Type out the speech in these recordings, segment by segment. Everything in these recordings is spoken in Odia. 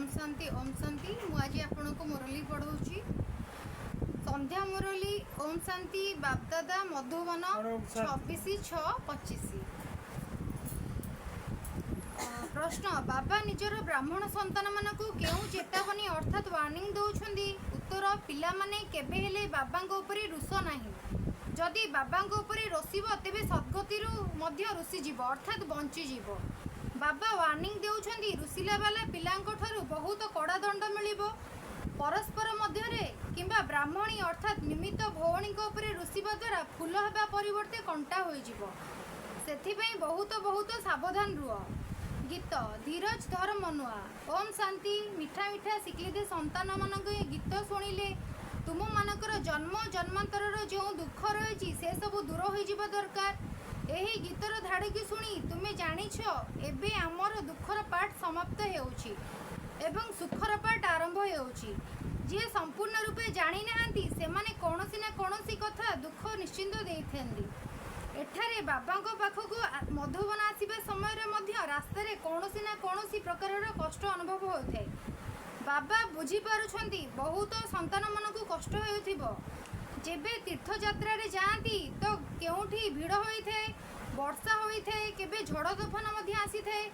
ଓମ୍ ଶାନ୍ତି, ଓମ୍ ଶାନ୍ତି। ମୁଁ ଆଜି ଆପଣଙ୍କୁ ମୁରଲୀ ପଢ଼ଉଛି, ସନ୍ଧ୍ୟା ମୁରଲୀ। ଓମ୍ ଶାନ୍ତି। ବାପଦାଦା, ମଧୁବନ, ଓମ୍ ଶାନ୍ତି। 26/6/25। ପ୍ରଶ୍ନ, ବାବା ନିଜର ବ୍ରାହ୍ମଣ ସନ୍ତାନମାନଙ୍କୁ କେଉଁ ଚେତାବନୀ ଅର୍ଥାତ୍ ୱାର୍ଣ୍ଣିଂ ଦେଉଛନ୍ତି? ଉତ୍ତର, ପିଲାମାନେ, କେବେ ହେଲେ ବାବାଙ୍କ ଉପରେ ରୁଷ ନାହିଁ। ଯଦି ବାବାଙ୍କ ଉପରେ ରୋଷିବ, ତେବେ ସଦ୍ଗତିରୁ ମଧ୍ୟ ରୁଷିଯିବ, ଅର୍ଥାତ୍ ବଞ୍ଚିଯିବ। ବାବା ୱାର୍ଣ୍ଣିଂ ଦେଉଛନ୍ତି, ରୁଷିଲା ବାଲା ପିଲାଙ୍କ ଠାରୁ ବହୁତ କଡ଼ା ଦଣ୍ଡ ମିଳିବ। ପରସ୍ପର ମଧ୍ୟରେ କିମ୍ବା ବ୍ରାହ୍ମଣୀ ଅର୍ଥାତ୍ ନିମିତ୍ତ ଭଉଣୀଙ୍କ ଉପରେ ରୁଷିବା ଦ୍ୱାରା ଫୁଲ ହେବା ପରିବର୍ତ୍ତେ କଣ୍ଟା ହୋଇଯିବ। ସେଥିପାଇଁ ବହୁତ ବହୁତ ସାବଧାନ ରୁହ। ଗୀତ, ଧୀରଜ ଧର ମନୁଆ। ଓମ୍ ଶାନ୍ତି। ମିଠା ମିଠା ସିକ୍କିଲଦେ ସନ୍ତାନମାନଙ୍କ ଏ ଗୀତ ଶୁଣିଲେ ତୁମମାନଙ୍କର ଜନ୍ମ ଜନ୍ମାନ୍ତରର ଯେଉଁ ଦୁଃଖ ରହିଛି, ସେସବୁ ଦୂର ହୋଇଯିବା ଦରକାର। ଏହି ଗୀତର ଧାଡ଼ିକୁ ଶୁଣି ତୁମେ ଜାଣିଛ, ଏବେ ଆମର ଦୁଃଖର ପାର୍ଟ ସମାପ୍ତ ହେଉଛି ଏବଂ ସୁଖର ପାର୍ଟ ଆରମ୍ଭ ହେଉଛି। ଯିଏ ସମ୍ପୂର୍ଣ୍ଣ ରୂପେ ଜାଣିନାହାନ୍ତି, ସେମାନେ କୌଣସି ନା କୌଣସି କଥା ଦୁଃଖ ନିଶ୍ଚିନ୍ତ ଦେଇଥାନ୍ତି। ଏଠାରେ ବାବାଙ୍କ ପାଖକୁ ମଧୁବନ ଆସିବା ସମୟରେ ମଧ୍ୟ ରାସ୍ତାରେ କୌଣସି ନା କୌଣସି ପ୍ରକାରର କଷ୍ଟ ଅନୁଭବ ହୋଇଥାଏ। ବାବା ବୁଝିପାରୁଛନ୍ତି, ବହୁତ ସନ୍ତାନମାନଙ୍କୁ କଷ୍ଟ ହେଉଥିବ। ଯେବେ ତୀର୍ଥଯାତ୍ରାରେ ଯାଆନ୍ତି ତ କେଉଁଠି ଭିଡ଼ ହୋଇଥାଏ, ବର୍ଷା ହୋଇଥାଏ, କେବେ ଝଡ଼ ତୋଫାନ ମଧ୍ୟ ଆସିଥାଏ।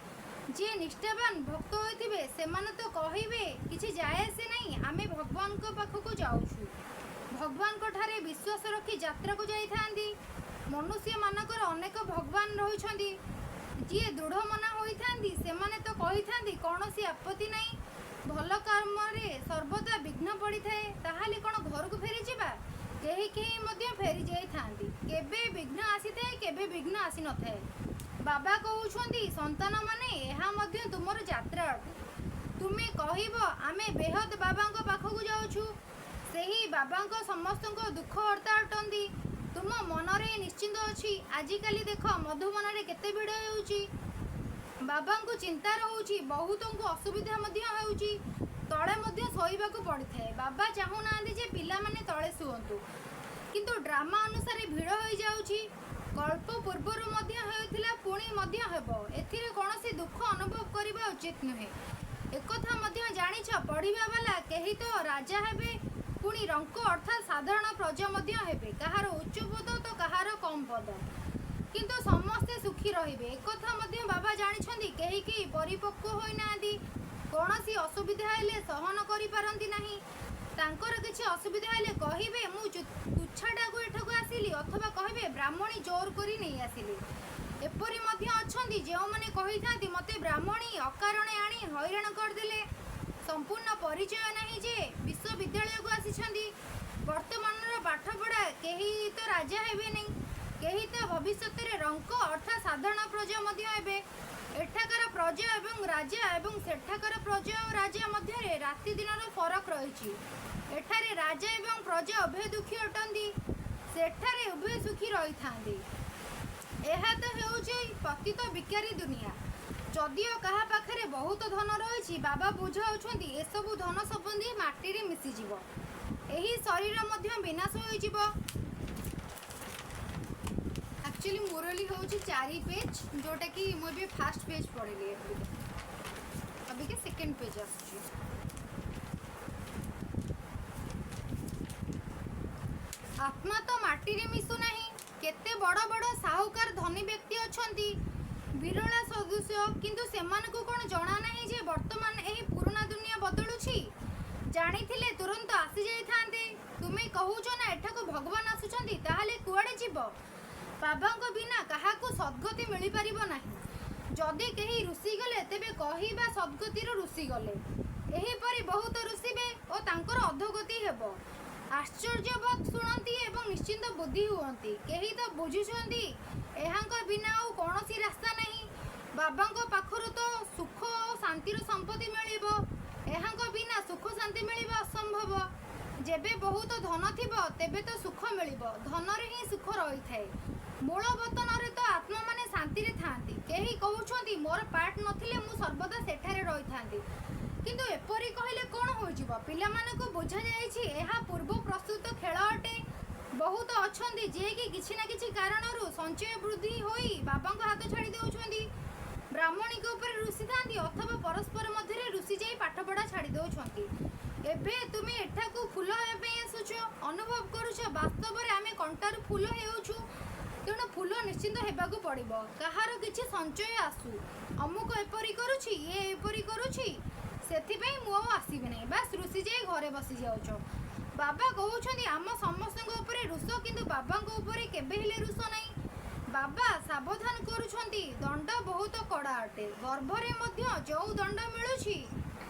ଯିଏ ନିଷ୍ଠାବାନ ଭକ୍ତ ହୋଇଥିବେ, ସେମାନେ ତ କହିବେ, କିଛି ଯାଏ ଆସେ ନାହିଁ, ଆମେ ଭଗବାନଙ୍କ ପାଖକୁ ଯାଉଛୁ। ଭଗବାନଙ୍କ ଠାରେ ବିଶ୍ୱାସ ରଖି ଯାତ୍ରାକୁ ଯାଇଥାନ୍ତି। ମନୁଷ୍ୟମାନଙ୍କର ଅନେକ ଭଗବାନ ରହିଛନ୍ତି। ଯିଏ ଦୃଢ଼ ମନା ହୋଇଥାନ୍ତି, ସେମାନେ ତ କହିଥାନ୍ତି, କୌଣସି ଆପତ୍ତି ନାହିଁ। ଭଲ କର୍ମରେ ସର୍ବଦା ବିଘ୍ନ ପଡ଼ିଥାଏ, ତାହେଲେ କ'ଣ ଘରକୁ ଫେରିଯିବା? କେହି କେହି ମଧ୍ୟ ଫେରି ଯାଇଥାନ୍ତି। କେବେ ବିଘ୍ନ ଆସିଥାଏ, କେବେ ବିଘ୍ନ ଆସିନଥାଏ। ବାବା କହୁଛନ୍ତି, ସନ୍ତାନମାନେ, ଏହା ମଧ୍ୟ ତୁମର ଯାତ୍ରା ଅଟେ। ତୁମେ କହିବ, ଆମେ ବେହଦ ବାବାଙ୍କ ପାଖକୁ ଯାଉଛୁ। ସେହି ବାବାଙ୍କ ସମସ୍ତଙ୍କ ଦୁଃଖ ହର୍ତ୍ତା ଅଟନ୍ତି। ତୁମ ମନରେ ନିଶ୍ଚିନ୍ତ ଅଛି। ଆଜିକାଲି ଦେଖ, ମଧୁବନରେ କେତେ ଭିଡ଼ ହେଉଛି। ବାବାଙ୍କୁ ଚିନ୍ତା ରହୁଛି, ବହୁତଙ୍କୁ ଅସୁବିଧା ମଧ୍ୟ ହେଉଛି। ତଳେ ମଧ୍ୟ ଶୋଇବାକୁ ପଡ଼ିଥାଏ। ବାବା ଚାହୁଁନାହାନ୍ତି ଯେ ପିଲାମାନେ ତଳେ ଶୁଅନ୍ତୁ, କିନ୍ତୁ ଡ୍ରାମା ଅନୁସାରେ ଭିଡ଼ ହୋଇଯାଉଛି। କଳ୍ପ ପୂର୍ବରୁ ମଧ୍ୟ ହେଉଥିଲା, ପୁଣି ମଧ୍ୟ ହେବ। ଏଥିରେ କୌଣସି ଦୁଃଖ ଅନୁଭବ କରିବା ଉଚିତ ନୁହେଁ। ଏକଥା ମଧ୍ୟ ଜାଣିଛ, ପଢ଼ିବା ବାଲା କେହି ତ ରାଜା ହେବେ, ପୁଣି ରଙ୍କ ଅର୍ଥାତ୍ ସାଧାରଣ ପ୍ରଜା ମଧ୍ୟ ହେବେ। କାହାର ଉଚ୍ଚ ପଦ ତ କାହାର କମ୍ ପଦ, କିନ୍ତୁ ସମସ୍ତେ ସୁଖୀ ରହିବେ। ଏକଥା ମଧ୍ୟ ବାବା ଜାଣିଛନ୍ତି। କେହି କେହି ପରିପକ୍ୱ ହୋଇନାହାନ୍ତି। କୌଣସି ଅସୁବିଧା ହେଲେ ସହନ କରିପାରନ୍ତି ନାହିଁ। ତାଙ୍କର କିଛି ଅସୁବିଧା ହେଲେ କହିବେ, ମୁଁ ତୁଚ୍ଛାଟାକୁ ଏଠାକୁ ଆସିଲି, ଅଥବା କହିବେ, ବ୍ରାହ୍ମଣୀ ଜୋର କରି ନେଇ ଆସିଲି। ଏପରି ମଧ୍ୟ ଅଛନ୍ତି, ଯେଉଁମାନେ କହିଥାନ୍ତି, ମୋତେ ବ୍ରାହ୍ମଣୀ ଅକାରଣେ ଆଣି ହଇରାଣ କରିଦେଲେ। ସମ୍ପୂର୍ଣ୍ଣ ପରିଚୟ ନାହିଁ ଯେ ବିଶ୍ୱବିଦ୍ୟାଳୟକୁ ଆସିଛନ୍ତି। ବର୍ତ୍ତମାନର ପାଠପଢ଼ା, କେହି ତ ରାଜା ହେବେ ନାହିଁ, କେହି ତ ଭବିଷ୍ୟତରେ ରଙ୍କ ଅର୍ଥାତ୍ ସାଧାରଣ ପ୍ରଜା ମଧ୍ୟ ହେବେ। ଏଠାକାର ପ୍ରଜା ଏବଂ ରାଜା ଏବଂ ସେଠାକାର ପ୍ରଜା ଓ ରାଜା ମଧ୍ୟରେ ରାତି ଦିନର ଫରକ ରହିଛି। ଏଠାରେ ରାଜା ଏବଂ ପ୍ରଜା ଉଭୟ ଦୁଃଖୀ ଅଟନ୍ତି, ସେଠାରେ ଉଭୟ ସୁଖୀ ରହିଥାନ୍ତି। ଏହା ତ ହେଉଛି ପତିତ ବିକାରୀ ଦୁନିଆ। ଯଦିଓ କାହା ପାଖରେ ବହୁତ ଧନ ରହିଛି, ବାବା ବୁଝାଉଛନ୍ତି, ଏସବୁ ଧନ ସମ୍ବନ୍ଧୀ ମାଟିରେ ମିଶିଯିବ। ଏହି ଶରୀର ମଧ୍ୟ ବିନାଶ ହୋଇଯିବ। ଆକ୍ଚୁଆଲି ମୁରଲୀ ହେଉଛି 4 ପେଜ୍, ଯେଉଁଟାକି ମୁଁ ଏବେ ଫାର୍ଷ୍ଟ ପେଜ୍ ପଢ଼ିଲି। ଅବିକା ସେକେଣ୍ଡ ପେଜ୍ ଆସୁଛି। ଆତ୍ମା ତ ମାଟିରେ ମିଶୁନାହିଁ। କେତେ ବଡ଼ ବଡ଼ ସାହୁକାର ଧନୀ ବ୍ୟକ୍ତି ଅଛନ୍ତି, ବିରଳା ସଦୃଶ, କିନ୍ତୁ ସେମାନଙ୍କୁ କ'ଣ ଜଣା ନାହିଁ ଯେ ବର୍ତ୍ତମାନ ଏହି ପୁରୁଣା ଦୁନିଆ ବଦଳୁଛି? ଜାଣିଥିଲେ ତୁରନ୍ତ ଆସିଯାଇଥାନ୍ତେ। ତୁମେ କହୁଛ ନା, ଏଠାକୁ ଭଗବାନ ଆସୁଛନ୍ତି, ତାହେଲେ କୁଆଡ଼େ ଯିବ? ବାବାଙ୍କ ବିନା କାହାକୁ ସଦ୍ଗତି ମିଳିପାରିବ ନାହିଁ। ଯଦି କେହି ରୁଷିଗଲେ, ତେବେ କହିବା ସଦ୍ଗତିରୁ ରୁଷିଗଲେ। ଏହିପରି ବହୁତ ରୁଷିବେ ଓ ତାଙ୍କର ଅଧୋଗତି ହେବ। ଆଶ୍ଚର୍ଯ୍ୟବତ୍ ଶୁଣନ୍ତି ଏବଂ ନିଶ୍ଚିନ୍ତ ବୁଦ୍ଧି ହୁଅନ୍ତି। କେହି ତ ବୁଝୁଛନ୍ତି, ଏହାଙ୍କ ବିନା ଆଉ କୌଣସି ରାସ୍ତା ନାହିଁ। ବାବାଙ୍କ ପାଖରୁ ତ ସୁଖ ଓ ଶାନ୍ତିର ସମ୍ପତ୍ତି ମିଳିବ। ଏହାଙ୍କ ବିନା ସୁଖ ଶାନ୍ତି ମିଳିବା ଅସମ୍ଭବ। ଯେବେ ବହୁତ ଧନ ଥିବ, ତେବେ ତ ସୁଖ ମିଳିବ। ଧନରେ ହିଁ ସୁଖ ରହିଥାଏ। ମୂଳ ବତନରେ ତ ଆତ୍ମାମାନେ ଶାନ୍ତିରେ ଥାଆନ୍ତି। କେହି କହୁଛନ୍ତି, ମୋର ପାର୍ଟ ନଥିଲେ ମୁଁ ସର୍ବଦା ସେଠାରେ ରହିଥାନ୍ତି। କିନ୍ତୁ ଏପରି କହିଲେ କ'ଣ ହୋଇଯିବ? ପିଲାମାନଙ୍କୁ ବୁଝାଯାଇଛି, ଏହା ପୂର୍ବ ପ୍ରସ୍ତୁତ ଖେଳ ଅଟେ। ବହୁତ ଅଛନ୍ତି, ଯିଏକି କିଛି ନା କିଛି କାରଣରୁ ସଞ୍ଚୟ ବୃଦ୍ଧି ହୋଇ ବାବାଙ୍କ ହାତ ଛାଡ଼ି ଦେଉଛନ୍ତି। ବ୍ରାହ୍ମଣୀଙ୍କ ଉପରେ ରୁଷିଥାନ୍ତି ଅଥବା ପରସ୍ପର ମଧ୍ୟରେ ରୁଷି ଯାଇ ପାଠପଢ଼ା କରିଦେଉଛନ୍ତି। ଏବେ ତୁମେ ଏଠାକୁ ଫୁଲ ହେବା ପାଇଁ ଆସୁଛ। ଅନୁଭବ କରୁଛ ବାସ୍ତବରେ ଆମେ କଣ୍ଟାରୁ ଫୁଲ ହେଉଛୁ। ତେଣୁ ଫୁଲ ନିଶ୍ଚିତ ହେବାକୁ ପଡ଼ିବ। କାହାର କିଛି ସଂଶୟ ଆସୁ, ଅମୁକ ଏପରି କରୁଛି, ଇଏ ଏପରି କରୁଛି, ସେଥିପାଇଁ ମୁଁ ଆଉ ଆସିବି ନାହିଁ। ବାସ୍ ରୁଷି ଯାଇ ଘରେ ବସିଯାଉଛ। ବାବା କହୁଛନ୍ତି ଆମ ସମସ୍ତଙ୍କ ଉପରେ ରୁଷ, କିନ୍ତୁ ବାବାଙ୍କ ଉପରେ କେବେ ହେଲେ ରୁଷ ନାହିଁ। ବାବା ସାବଧାନ କରୁଛନ୍ତି, ଦଣ୍ଡ ବହୁତ କଡ଼ା ଅଟେ। ଗର୍ଭରେ ମଧ୍ୟ ଯେଉଁ ଦଣ୍ଡ ମିଳୁଛି,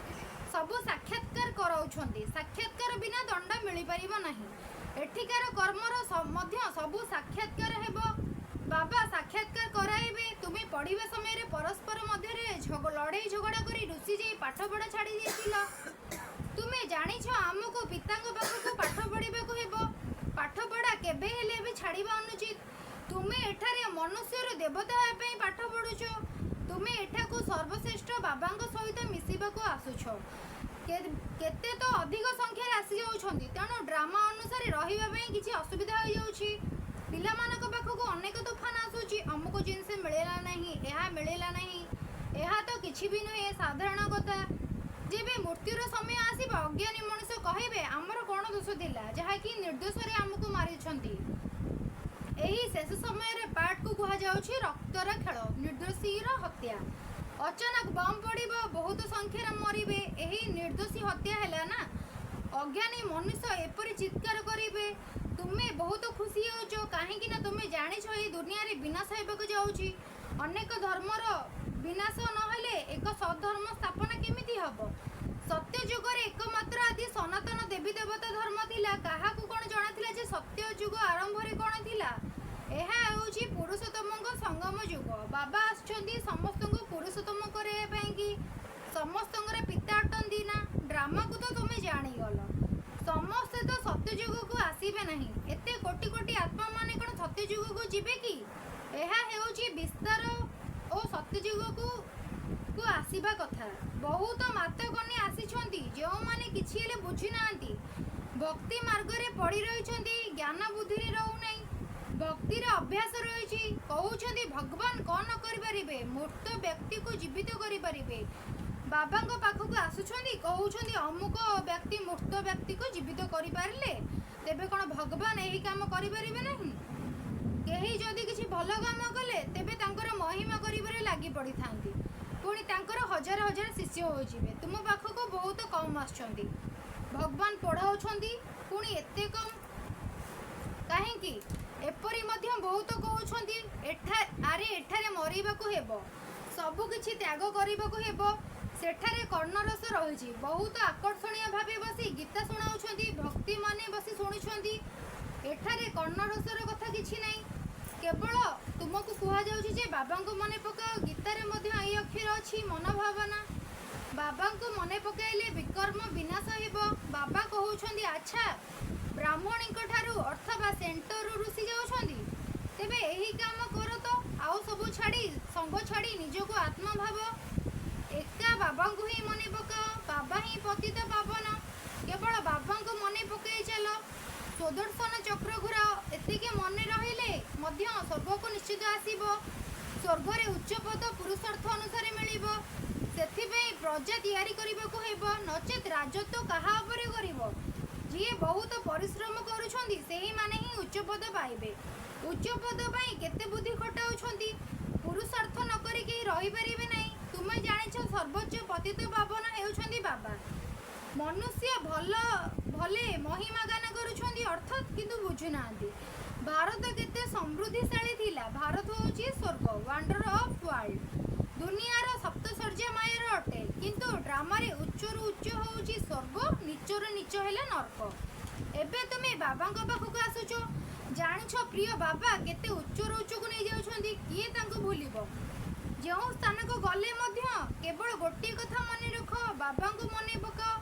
ସବୁ ସାକ୍ଷାତକାର କରାଉଛନ୍ତି। ସାକ୍ଷାତକାର ବିନା ଦଣ୍ଡ ମିଳିପାରିବ ନାହିଁ। ଏଠିକାର କର୍ମର ମଧ୍ୟ ସବୁ ସାକ୍ଷାତକାର ହେବ। ବାବା ସାକ୍ଷାତକାର କରାଇବେ। ତୁମେ ପଢ଼ିବା ସମୟରେ ପରସ୍ପର ମଧ୍ୟରେ ଲଢ଼େଇ ଝଗଡ଼ା କରି ରୁଷି ଯାଇ ପାଠପଢ଼ା ଛାଡ଼ି ଦେଇଥିଲ। ତୁମେ ଜାଣିଛ ଆମକୁ ପିତାଙ୍କ ପାଖକୁ ପାଠ ପଢ଼ିବାକୁ ହେବ। ପାଠପଢ଼ା କେବେ ହେଲେ ବି ଛାଡ଼ିବା ଅନୁଚିତ। ତୁମେ ଏଠାରେ ମନୁଷ୍ୟରୁ ଦେବତା ହେବା ପାଇଁ ପାଠ ପଢ଼ୁଛ। ତୁମେ ଏଠାକୁ ସର୍ବଶ୍ରେଷ୍ଠ ବାବାଙ୍କ ସହିତ ମିଶିବାକୁ ଆସୁଛ। କେତେ ତ ଅଧିକ ସଂଖ୍ୟାରେ ଆସିଯାଉଛନ୍ତି, ତେଣୁ ଡ୍ରାମା ଅନୁସାରେ ରହିବା ପାଇଁ କିଛି ଅସୁବିଧା ହୋଇଯାଉଛି। ପିଲାମାନଙ୍କ ପାଖକୁ ଅନେକ ତୋଫାନ ଆସୁଛି। ଅମୁକ ଜିନିଷ ମିଳିଲା ନାହିଁ, ଏହା ମିଳିଲା ନାହିଁ। ଏହା ତ କିଛି ବି ନୁହେଁ, ସାଧାରଣ କଥା। ଯେବେ ମୃତ୍ୟୁର ସମୟ ଆସିବ, ଅଜ୍ଞାନୀ ମଣିଷ କହିବେ, ଆମର କ'ଣ ଦୋଷ ଥିଲା, ଯାହାକି ନିର୍ଦ୍ଦୋଷରେ ଆମକୁ ମାରିଛନ୍ତି। ଏହି ଶେଷ ସମୟରେ ପାର୍ଟକୁ କୁହାଯାଉଛି ରକ୍ତର ଖେଳ, ନିର୍ଦ୍ଦୋଷୀର ହତ୍ୟା। ଅଚାନକ ବମ୍ ପଡ଼ିବ, ବହୁତ ସଂଖ୍ୟାରେ ମରିବେ। ଏହି ନିର୍ଦ୍ଦୋଷୀ ହତ୍ୟା ହେଲା ନା? ଅଜ୍ଞାନୀ ମନୁଷ୍ୟ ଏପରି ଚିତ୍କାର କରିବେ। ତୁମେ ବହୁତ ଖୁସି ହେଉଛ, କାହିଁକି ନା ତୁମେ ଜାଣିଛ ଏହି ଦୁନିଆରେ ବିନାଶ ହେବାକୁ ଯାଉଛି। ଅନେକ ଧର୍ମର ବିନାଶ ନହେଲେ ଏକ ସద్ధର୍ମ ସ୍ଥାପନା କେମିତି ହେବ? ସତ୍ୟ ଯୁଗରେ ଏକମାତ୍ର ଆଦି ସନାତନ ଦେବୀ ଦେବତା ଧର୍ମ ଥିଲା। କାହାକୁ କ'ଣ ଜଣାଥିଲା ଯେ ସତ୍ୟ ଯୁଗ ଆରମ୍ଭରେ କ'ଣ ଥିଲା? ଏହା ହେଉଛି ପୁରୁଷୋତ୍ତମଙ୍କ ସଙ୍ଗମ ଯୁଗ। ବାବା ଆସୁଛନ୍ତି ସମସ୍ତଙ୍କୁ ପୁରୁଷୋତ୍ତମ କରାଇବା ପାଇଁକି। ସମସ୍ତଙ୍କର ପିତା ଅଟନ୍ତି ନା? ଡ୍ରାମାକୁ ତ ତୁମେ ଜାଣିଗଲ। ସମସ୍ତେ ତ ସତ୍ୟଯୁଗକୁ ଆସିବେ ନାହିଁ। ଏତେ କୋଟି କୋଟି ଆତ୍ମାମାନେ କ'ଣ ସତ୍ୟଯୁଗକୁ ଯିବେ କି? ଏହା ହେଉଛି ବିସ୍ତାର ଓ ସତ୍ୟଯୁଗକୁ ଆସିବା କଥା। ବହୁତ ମାତକନ୍ୟା ଆସିଛନ୍ତି, ଯେଉଁମାନେ କିଛି ହେଲେ ବୁଝିନାହାନ୍ତି। ଭକ୍ତି ମାର୍ଗରେ ପଡ଼ି ରହିଛନ୍ତି, ଜ୍ଞାନ ବୁଦ୍ଧିରେ ରହୁନାହିଁ। ଭକ୍ତିର ଅଭ୍ୟାସ ରହିଛି। କହୁଛନ୍ତି ଭଗବାନ କ'ଣ ନ କରିପାରିବେ? ମୃତ ବ୍ୟକ୍ତିକୁ ଜୀବିତ କରିପାରିବେ। ବାବାଙ୍କ ପାଖକୁ ଆସୁଛନ୍ତି, କହୁଛନ୍ତି ଅମୁକ ବ୍ୟକ୍ତି ମୃତ ବ୍ୟକ୍ତିକୁ ଜୀବିତ କରିପାରିଲେ, ତେବେ କ'ଣ ଭଗବାନ ଏହି କାମ କରିପାରିବେ ନାହିଁ? କେହି ଯଦି କିଛି ଭଲ କାମ କଲେ, ତେବେ ତାଙ୍କର ମହିମା କରିବାରେ ଲାଗି ପଡ଼ିଥାନ୍ତି। ପୁଣି ତାଙ୍କର ହଜାର ହଜାର ଶିଷ୍ୟ ହୋଇଯିବେ। ତୁମ ପାଖକୁ ବହୁତ କମ୍ ଆସୁଛନ୍ତି। ଭଗବାନ ପଢ଼ାଉଛନ୍ତି, ପୁଣି ଏତେ କମ୍ କାହିଁକି? ଏପରି ମଧ୍ୟ ବହୁତ କହୁଛନ୍ତି, ଆରେ ଏଠାରେ ମରିବାକୁ ହେବ, ସବୁ କିଛି ତ୍ୟାଗ କରିବାକୁ ହେବ। ସେଠାରେ କର୍ଣ୍ଣରସ ରହିଛି। ବହୁତ ଆକର୍ଷଣୀୟ ଭାବେ ବସି ଗୀତା ଶୁଣାଉଛନ୍ତି, ଭକ୍ତିମାନେ ବସି ଶୁଣୁଛନ୍ତି। ଏଠାରେ କର୍ଣ୍ଣରସର କଥା କିଛି ନାହିଁ। କେବଳ ତୁମକୁ କୁହାଯାଉଛି ଯେ ବାବାଙ୍କୁ ମନେ ପକାଅ। ଗୀତାରେ ମଧ୍ୟ ଏହି ଅକ୍ଷର ଅଛି, ମନୋଭାବନା। ବାବାଙ୍କୁ ମନେ ପକାଇଲେ ବିକର୍ମ ବିନାଶ ହେବ। ବାବା କହୁଛନ୍ତି, ଆଚ୍ଛା ବ୍ରାହ୍ମଣୀଙ୍କ ଠାରୁ ଅଥବା ସେଣ୍ଟରରୁ ରୁଷି ଯାଉଛନ୍ତି, ତେବେ ଏହି କାମ କର ତ। ଆଉ ସବୁ ଛାଡ଼ି, ସଙ୍ଗ ଛାଡ଼ି ନିଜକୁ ଆତ୍ମଭାବ। ଏକା ବାବାଙ୍କୁ ହିଁ ମନେ ପକାଅ। ବାବା ହିଁ ପତିତ ପାବନ। କେବଳ ବାବାଙ୍କୁ ମନେ ପକାଇ ଚାଲ। ସ୍ୱଦର୍ଶନ ଚକ୍ର ଘୁରାଅ। ଏତିକି ମନେ ରହିଲେ ମଧ୍ୟ ସ୍ୱର୍ଗକୁ ନିଶ୍ଚିତ ଆସିବ। ସ୍ୱର୍ଗରେ ଉଚ୍ଚ ପଦ ପୁରୁଷାର୍ଥ ଅନୁସାରେ ମିଳିବ। ସେଥିପାଇଁ ପ୍ରଜା ତିଆରି କରିବାକୁ ହେବ, ନଚେତ୍ ରାଜତ୍ୱ କାହା ଉପରେ କରିବ? ଯିଏ ବହୁତ ପରିଶ୍ରମ କରୁଛନ୍ତି, ସେହିମାନେ ହିଁ ଉଚ୍ଚ ପଦ ପାଇବେ। ଉଚ୍ଚ ପଦ ପାଇଁ କେତେ ବୁଦ୍ଧି ଖଟାଉଛନ୍ତି। ପୁରୁଷାର୍ଥ ନ କରି କେହି ରହିପାରିବେ ନାହିଁ। ତୁମେ ଜାଣିଛ ସର୍ବୋଚ୍ଚ ପତିତ ପାବନ ହେଉଛନ୍ତି ବାବା। ମନୁଷ୍ୟ ଭଲ ଭଲେ ମହିମା ଗାନ କରୁଛନ୍ତି ଅର୍ଥାତ୍, କିନ୍ତୁ ବୁଝୁନାହାନ୍ତି। ଭାରତ କେତେ ସମୃଦ୍ଧିଶାଳୀ ଥିଲା। ଭାରତ ହେଉଛି ସ୍ୱର୍ଗ, ୱାଣ୍ଡର ଅଫ୍ ୱାର୍ଲଡ, ଦୁନିଆର ସପ୍ତଶଯ୍ୟା ମାୟର ଅଟେ। କିନ୍ତୁ ଡ୍ରାମାରେ ଉଚ୍ଚରୁ ଉଚ୍ଚ ହେଉଛି ସ୍ୱର୍ଗ, ନୀଚରୁ ନୀଚ ହେଲା ନର୍କ। ଏବେ ତୁମେ ବାବାଙ୍କ ପାଖକୁ ଆସୁଛ, ଜାଣିଛ ପ୍ରିୟ ବାବା କେତେ ଉଚ୍ଚରୁ ଉଚ୍ଚକୁ ନେଇଯାଉଛନ୍ତି। କିଏ ତାଙ୍କୁ ଭୁଲିବ? ଯେଉଁ ସ୍ଥାନକୁ ଗଲେ ମଧ୍ୟ କେବଳ ଗୋଟିଏ କଥା ମନେ ରଖ, ବାବାଙ୍କୁ ମନେ ପକାଅ।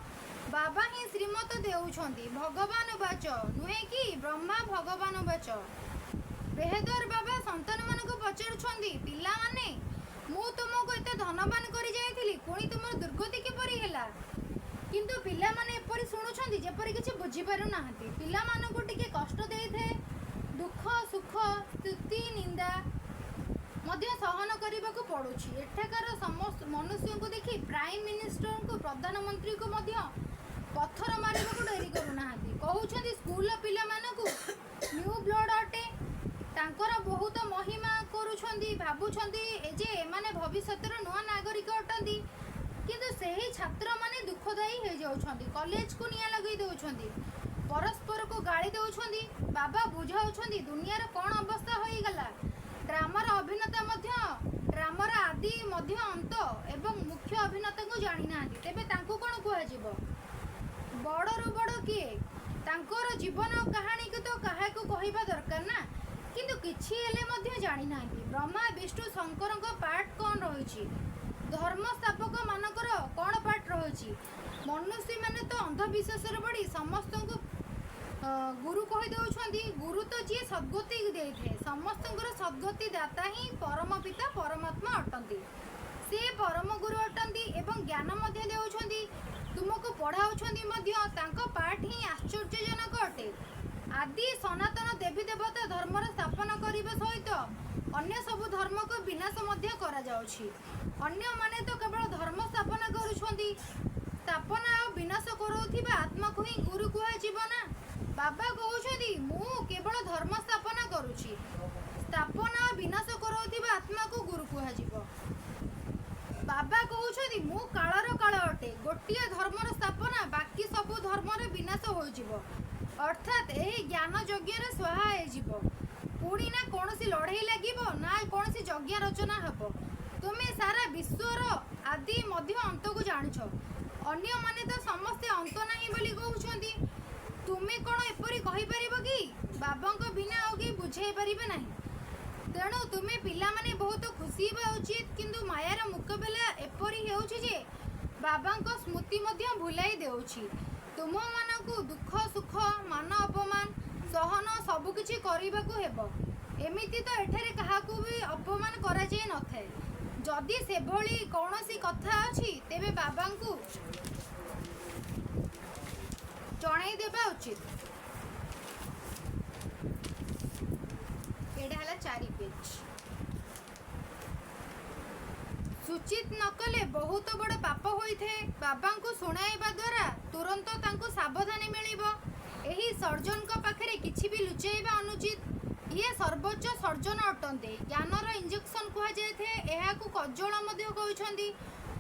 ବାବା ହିଁ ଶ୍ରୀମତ ଦେଉଛନ୍ତି। ଭଗବାନ ବାଚ ନୁହେଁ କି ବ୍ରହ୍ମା ଭଗବାନ ବାଚ। ବେହେଦର ବାବା ସନ୍ତାନମାନଙ୍କୁ ପଚାରୁଛନ୍ତି, ପିଲାମାନେ, ମୁଁ ତୁମକୁ ଏତେ ଧନବାନ କରି ଯାଇଥିଲି, ପୁଣି ତୁମର ଦୁର୍ଗତି କିପରି ହେଲା? କିନ୍ତୁ ପିଲାମାନେ ଏପରି ଶୁଣୁଛନ୍ତି ଯେପରି କିଛି ବୁଝିପାରୁନାହାନ୍ତି। ପିଲାମାନଙ୍କୁ ଟିକେ କଷ୍ଟ ଦେଇଥାଏ। ଦୁଃଖ ସୁଖ, ସ୍ତୁତି ନିନ୍ଦା ମଧ୍ୟ ସହନ କରିବାକୁ ପଡ଼ୁଛି। ଏଠାକାର ସମସ୍ତ ମନୁଷ୍ୟଙ୍କୁ ଦେଖି ପ୍ରାଇମ୍ ମିନିଷ୍ଟରଙ୍କୁ ପ୍ରଧାନମନ୍ତ୍ରୀଙ୍କୁ ମଧ୍ୟ ପଥର ମାରିବାକୁ ଡେରି କରୁନାହାନ୍ତି। କହୁଛନ୍ତି ସ୍କୁଲର ପିଲାମାନଙ୍କୁ ନ୍ୟୁ ବ୍ଲଡ୍ ଅଟେ। ତାଙ୍କର ବହୁତ ମହିମା କରୁଛନ୍ତି। ଭାବୁଛନ୍ତି ଯେ ଏମାନେ ଭବିଷ୍ୟତର ନୂଆ ନାଗରିକ ଅଟନ୍ତି। କିନ୍ତୁ ସେହି ଛାତ୍ରମାନେ ଦୁଃଖଦାୟୀ ହୋଇଯାଉଛନ୍ତି। କଲେଜକୁ ନିଆଁ ଲଗାଇ ଦେଉଛନ୍ତି। ପରସ୍ପରକୁ ଗାଳି ଦେଉଛନ୍ତି। ବାବା ବୁଝାଉଛନ୍ତି ଦୁନିଆର କ'ଣ ଅବସ୍ଥା ହୋଇଗଲା। ଡ୍ରାମାର ଅଭିନେତା ମଧ୍ୟ ଡ୍ରାମାର ଆଦି, ମଧ୍ୟ, ଅନ୍ତ ଏବଂ ମୁଖ୍ୟ ଅଭିନେତାଙ୍କୁ ଜାଣିନାହାନ୍ତି, ତେବେ ତାଙ୍କୁ କ'ଣ କୁହାଯିବ? ବଡ଼ରୁ ବଡ଼ କିଏ? ତାଙ୍କର ଜୀବନ କାହାଣୀକୁ ତ କାହାକୁ କହିବା ଦରକାର ନା। କିନ୍ତୁ କିଛି ହେଲେ ମଧ୍ୟ ଜାଣିନାହାନ୍ତି। ବ୍ରହ୍ମା, ବିଷ୍ଣୁ, ଶଙ୍କରଙ୍କ ପାର୍ଟ କ'ଣ ରହିଛି? ଧର୍ମ ସ୍ଥାପକମାନଙ୍କର କ'ଣ ପାର୍ଟ ରହିଛି? ମନୁଷ୍ୟମାନେ ତ ଅନ୍ଧବିଶ୍ୱାସରେ ପଡ଼ି ସମସ୍ତଙ୍କୁ ଗୁରୁ କହିଦେଉଛନ୍ତି। ଗୁରୁ ତ ଯିଏ ସଦ୍ଗତି ଦେଇଥାଏ। ସମସ୍ତଙ୍କର ସଦ୍ଗତି ଦାତା ହିଁ ପରମ ପିତା ପରମାତ୍ମା ଅଟନ୍ତି। ସେ ପରମ ଗୁରୁ ଅଟନ୍ତି ଏବଂ ଜ୍ଞାନ ମଧ୍ୟ ଦେଉଛନ୍ତି, ତୁମକୁ ପଢ଼ାଉଛନ୍ତି ମଧ୍ୟ। ତାଙ୍କ ପାର୍ଟ ହିଁ ଆଶ୍ଚର୍ଯ୍ୟଜନକ ଅଟେ। ଆଦି ସନାତନ ଦେବୀ ଦେବତା ଧର୍ମର ସ୍ଥାପନ କରିବା ସହିତ ଅନ୍ୟ ସବୁ ଧର୍ମକୁ ବିନାଶ ମଧ୍ୟ କରାଯାଉଛି। ଅନ୍ୟମାନେ ତ କେବଳ ଧର୍ମ ସ୍ଥାପନା କରୁଛନ୍ତି। ସ୍ଥାପନା ଆଉ ବିନାଶ କରାଉଥିବା ଆତ୍ମାକୁ ହିଁ ଗୁରୁ କୁହାଯିବ ନା। ବାବା କହୁଛନ୍ତି ମୁଁ କେବଳ ଧର୍ମ ସ୍ଥାପନା କରୁଛି। ସ୍ଥାପନା ଆଉ ବିନାଶ କରାଉଥିବା ଆତ୍ମାକୁ ଗୁରୁ କୁହାଯିବ। ବାବା କହୁଛନ୍ତି ମୁଁ କାଳର କାଳ ଅଟେ। ଗୋଟିଏ ଧର୍ମର ସ୍ଥାପନା, ବାକି ସବୁ ଧର୍ମର ବିନାଶ ହୋଇଯିବ। ଅର୍ଥାତ୍ ଏହି ଜ୍ଞାନ ଯଜ୍ଞରେ ସ୍ୱାହା ହେଇଯିବ। ପୁଣି ନା କୌଣସି ଲଢ଼େଇ ଲାଗିବ ନା କୌଣସି ଯଜ୍ଞ ରଚନା ହେବ। ତୁମେ ସାରା ବିଶ୍ୱର ଆଦି, ମଧ୍ୟ, ଅନ୍ତକୁ ଜାଣିଛ। ଅନ୍ୟମାନେ ତ ସମସ୍ତେ ଅନ୍ତ ନାହିଁ ବୋଲି କହୁଛନ୍ତି। ତୁମେ କ'ଣ ଏପରି କହିପାରିବ କି? ବାବାଙ୍କ ବିନା ଆଉ କେହି ବୁଝାଇ ପାରିବେ ନାହିଁ। ତେଣୁ ତୁମେ ପିଲାମାନେ ବହୁତ ଖୁସି ହେବା ଉଚିତ। କିନ୍ତୁ ମାୟାର ମୁକାବିଲା ଏପରି ହେଉଛି ଯେ ବାବାଙ୍କ ସ୍ମୃତି ମଧ୍ୟ ଭୁଲାଇ ଦେଉଛି। ତୁମମାନଙ୍କୁ ଦୁଃଖ, ସୁଖ, ମାନ, ଅପମାନ ସହନ ସବୁକିଛି କରିବାକୁ ହେବ। ଏମିତି ତ ଏଠାରେ କାହାକୁ ବି ଅପମାନ କରାଯାଇ ନଥାଏ। ଯଦି ସେଭଳି କୌଣସି କଥା ଅଛି, ତେବେ ବାବାଙ୍କୁ ଜଣାଇ ଦେବା ଉଚିତ। ଏଇଟା ହେଲା 4 ପେଜ୍। ସୂଚିତ ନ କଲେ ବହୁତ ବଡ଼ ପାପ ହୋଇଥାଏ। ବାବାଙ୍କୁ ଶୁଣାଇବା ଦ୍ୱାରା ତୁରନ୍ତ ତାଙ୍କୁ ସାବଧାନୀ ମିଳିବ। ଏହି ସର୍ଜନଙ୍କ ପାଖରେ କିଛି ବି ଲୁଚାଇବା ଅନୁଚିତ। ଇଏ ସର୍ବୋଚ୍ଚ ସର୍ଜନ ଅଟନ୍ତି। ଜ୍ଞାନର ଇଞ୍ଜେକ୍ସନ କୁହାଯାଇଥାଏ। ଏହାକୁ କଜ୍ଜଳ ମଧ୍ୟ କହୁଛନ୍ତି।